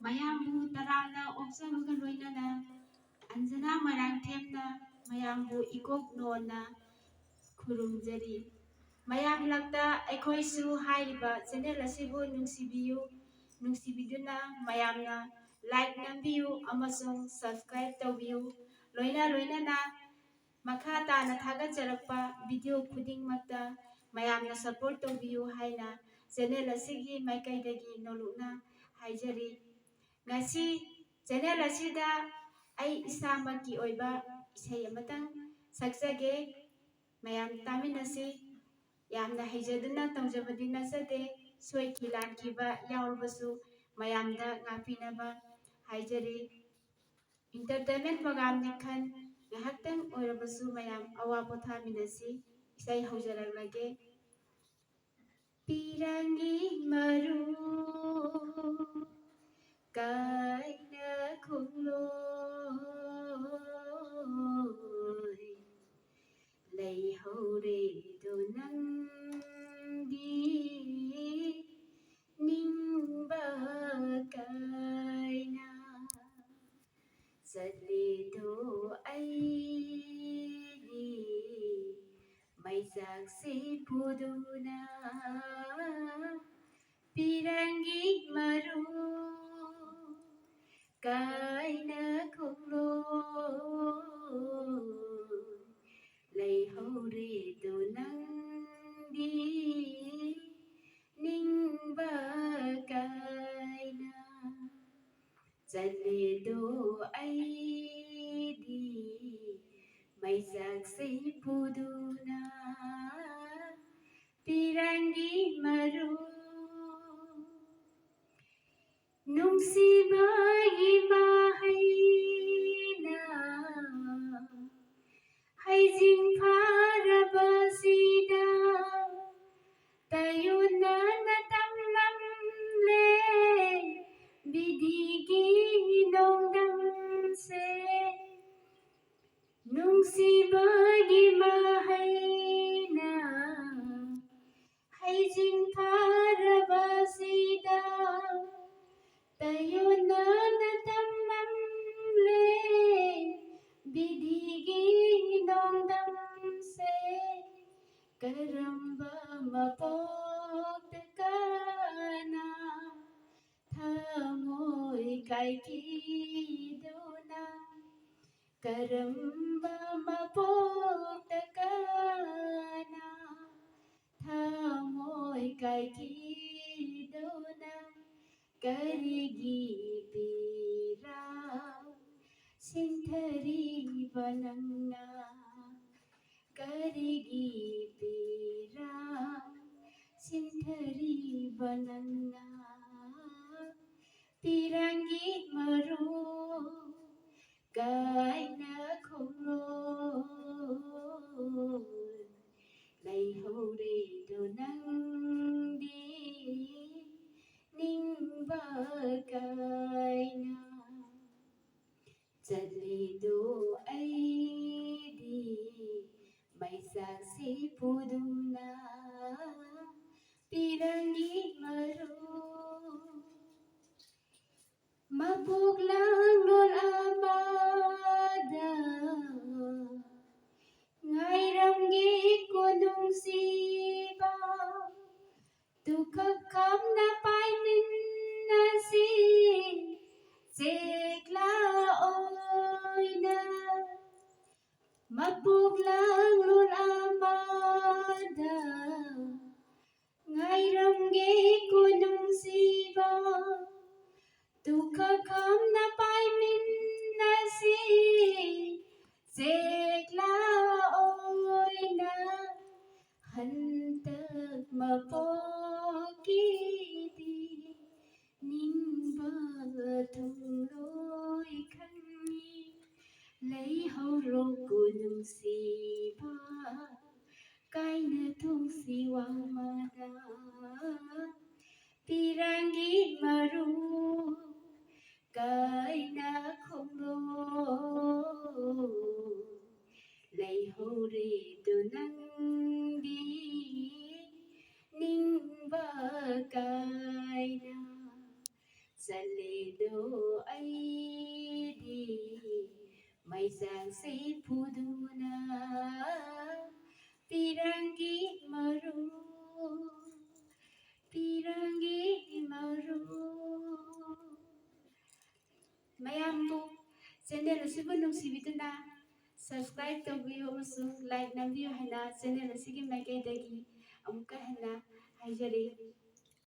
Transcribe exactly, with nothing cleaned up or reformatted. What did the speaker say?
ꯃꯌꯥꯝꯕꯨ ꯇꯔꯥꯝꯅ ꯑꯣꯛꯆꯕꯒ ꯂꯣꯏꯅꯅ ꯑꯟꯖꯅꯥ ꯃꯣꯏꯔꯥꯡꯊꯦꯝꯅ ꯃꯌꯥꯝꯕꯨ ꯏꯀꯣꯛ ꯅꯣꯟꯅ ꯈꯨꯔꯨꯝꯖꯔꯤ꯫ ꯃꯌꯥꯝ ꯂꯛꯇ ꯑꯩꯈꯣꯏꯁꯨ ꯍꯥꯏꯔꯤꯕ channel ꯑꯁꯤꯕꯨ ꯅꯨꯡꯁꯤꯕꯤꯌꯨ, ꯅꯨꯡꯁꯤꯕꯤꯗꯨꯅ ꯃꯌꯥꯝꯅ like ꯅꯝꯕꯤꯌꯨ ꯑꯃꯁꯨꯡ subscribe ꯇꯧꯕꯤꯌꯨ꯫ ꯂꯣꯏꯅ ꯂꯣꯏꯅꯅ ꯃꯈꯥ ꯇꯥꯅ ꯊꯥꯒꯠꯆꯔꯛꯄ video ꯈꯨꯗꯤꯡꯃꯛꯇ ꯃꯌꯥꯝꯅ support ꯇꯧꯕꯤꯌꯨ ꯍꯥꯏꯅ channel ꯑꯁꯤꯒꯤ ꯃꯥꯏꯀꯩꯗꯒꯤ ꯅꯣꯂꯨꯛꯅ ꯍꯥꯏꯖꯔꯤ꯫ ꯉꯁꯤ channel ꯑꯁꯤꯗ ꯑꯩ ꯏꯁꯥꯃꯛꯀꯤ ꯑꯣꯏꯕ ꯏꯁꯩ ꯑꯃꯇꯪ ꯁꯛꯆꯒꯦ꯫ ꯃꯌꯥꯝ ꯇꯥꯃꯤꯟꯅꯁꯤ꯫ ꯌꯥꯝꯅ ꯍꯩꯖꯗꯨꯅ ꯇꯧꯖꯕꯗꯤ ꯅꯠꯆꯗꯦ꯫ ꯁꯣꯏꯈꯤ ꯂꯥꯟꯈꯤꯕ ꯌꯥꯎꯔꯕꯁꯨ ꯃꯌꯥꯝꯗ ꯉꯥꯛꯄꯤꯅꯕ ꯍꯥꯏꯖꯔꯤ꯫ Entertainment program ꯅꯤ ꯈꯟ ꯉꯥꯏꯍꯥꯛꯇꯪ ꯑꯣꯏꯔꯕꯁꯨ ꯃꯌꯥꯝ ꯑꯋꯥ ꯄꯣꯊꯥꯃꯤꯟꯅꯁꯤ꯫ ꯏꯁꯩ ꯍꯧꯖꯔꯛꯂꯒꯦ꯫ ꯄꯤꯔꯪꯒꯤ ꯃꯔꯨ ꯀꯥꯏꯅ ꯈꯣꯡꯂꯣꯏ ꯂꯩꯍꯧꯔꯦꯗꯣ ꯅꯪꯗꯤ ꯅꯤꯡꯕ ꯀꯥꯏꯅ ꯆꯠꯂꯦꯗꯣ ꯑꯩꯗꯤ ꯃꯩꯆꯥꯛꯁꯦ ꯄꯨꯗꯨꯅ ꯄꯤꯔꯪꯒꯤ ꯃꯔꯨ ꯀꯥꯏꯅ ꯈꯣꯡꯂꯣꯏ ꯂꯩꯍꯧꯔꯦꯗꯣ ꯅꯪꯗꯤ ꯅꯤꯡꯕ ꯀꯥꯏꯅ ꯆꯠꯂꯦꯗꯣ ꯑꯩꯗꯤ ꯃꯩꯆꯥꯛꯁꯦ ꯄꯨꯗꯨꯅ ꯄꯤꯔꯪꯒꯤ ꯃꯔꯨ ꯅꯨꯡꯁꯤꯕꯒꯤ ꯃꯍꯩꯅ ꯍꯩꯖꯤꯡ ꯐꯥꯔꯕꯁꯤꯗ ꯇꯌꯣꯟꯅꯅ ꯇꯝꯂꯝꯂꯦ ꯕꯤꯙꯤꯒꯤ ꯅꯣꯡꯗꯝꯁꯦ꯫ ꯅꯨꯡꯁꯤꯕꯒꯤ ꯃꯍꯩꯅ ꯍꯩꯖꯤꯡ ꯐꯥꯔꯕꯁꯤꯗ ꯇꯌꯣꯟ ꯀꯤꯗꯨꯅ ꯀꯔꯝꯕ ꯃꯄꯣꯛꯇ ꯀꯅꯥ ꯊꯃꯣꯏ ꯀꯥꯏꯈꯤꯗꯨꯅ ꯀꯔꯤꯒꯤ ꯄꯤꯔꯥꯡ ꯁꯤꯟꯊꯔꯤꯕ ꯅꯪꯅ? ꯀꯔꯤꯒꯤ ꯄꯤꯔꯥꯡ ꯁꯤꯟꯊꯔꯤꯕ ꯅꯪꯅ? ꯄꯤꯔꯥꯡꯒꯤ ꯃꯔꯨ ꯀꯥꯏꯅ ꯈꯣꯡꯂꯣꯏ ꯂꯩꯍꯧꯔꯦꯗꯣ ꯅꯪꯗꯤ ꯅꯤꯡꯕ ꯀꯥꯏꯅ꯫ ꯆꯠꯂꯤꯗꯣ ꯑꯩꯗꯤ ꯃꯩꯆꯥꯛꯁꯤ ꯄꯨꯗꯨꯅ ꯄꯤꯔꯥꯡꯒꯤ ꯃꯔꯨ ꯃꯄꯣꯛ ꯂꯥꯡꯂꯣꯟ ꯑꯃꯗ ꯉꯥꯏꯔꯝꯒꯦ ꯀꯣꯅꯨꯡꯁꯤꯕ꯫ ꯇꯨꯈꯛ ꯈꯝꯅ ꯄꯥꯏꯃꯤꯟꯅꯁꯤ ꯆꯦꯛꯂꯥ ꯑꯣꯏꯅ꯫ ꯃꯄꯣꯛ ꯂꯥꯡꯂꯣꯟ ꯑꯃꯗ ꯉꯥꯏꯔꯝꯒꯦ ꯀꯣꯅꯨꯡꯁꯤꯕ꯫ ꯇꯨꯈꯛ ꯈꯝꯅ ꯄꯥꯏꯃꯤꯟꯅꯁꯤ ꯆꯦꯛꯂꯥ ꯑꯣꯏꯅ꯫ ꯍꯟꯇꯛ ꯃꯄꯣꯛꯀꯤꯗꯤ ꯅꯤꯡꯕ ꯊꯨꯡꯂꯣꯏ ꯈꯪꯉꯤ꯫ ꯂꯩꯍꯧꯔꯣ ꯀꯣꯅꯨꯡꯁꯤꯕ ꯀꯥꯏꯅ ꯊꯣꯡꯁꯤ ꯋꯥꯡꯃꯗ꯫ ꯄꯤꯔꯥꯡꯒꯤ ꯃꯔꯨ ꯀꯥꯏꯅ ꯈꯣꯡꯂꯣ ꯂꯩꯍꯧꯔꯦꯗꯣ ꯅꯪꯗꯤ ꯅꯤꯡꯕ ꯀꯥꯏꯅ꯫ ꯆꯠꯂꯦꯗꯣ ꯑꯩꯗꯤ ꯃꯩꯆꯥꯛꯁꯤ ꯄꯨꯗꯨꯅ ꯄꯤꯔꯥꯡꯒꯤ ꯃꯔꯨ ꯄꯤꯔꯥꯡꯒꯤ ꯃꯔꯨ ꯑꯁꯤꯕꯨ ꯅꯨꯡꯁꯤꯕꯤꯗꯨꯅ subscribe ꯇꯧꯕꯤꯌꯨ ꯑꯃꯁꯨꯡ like ꯅꯝꯕꯤꯌꯨ ꯍꯥꯏꯅ channel ꯑꯁꯤꯒꯤ ꯃꯥꯏꯀꯩꯗꯒꯤ ꯑꯃꯨꯛꯀ ꯍꯟꯅ ꯍꯥꯏꯖꯔꯤ꯫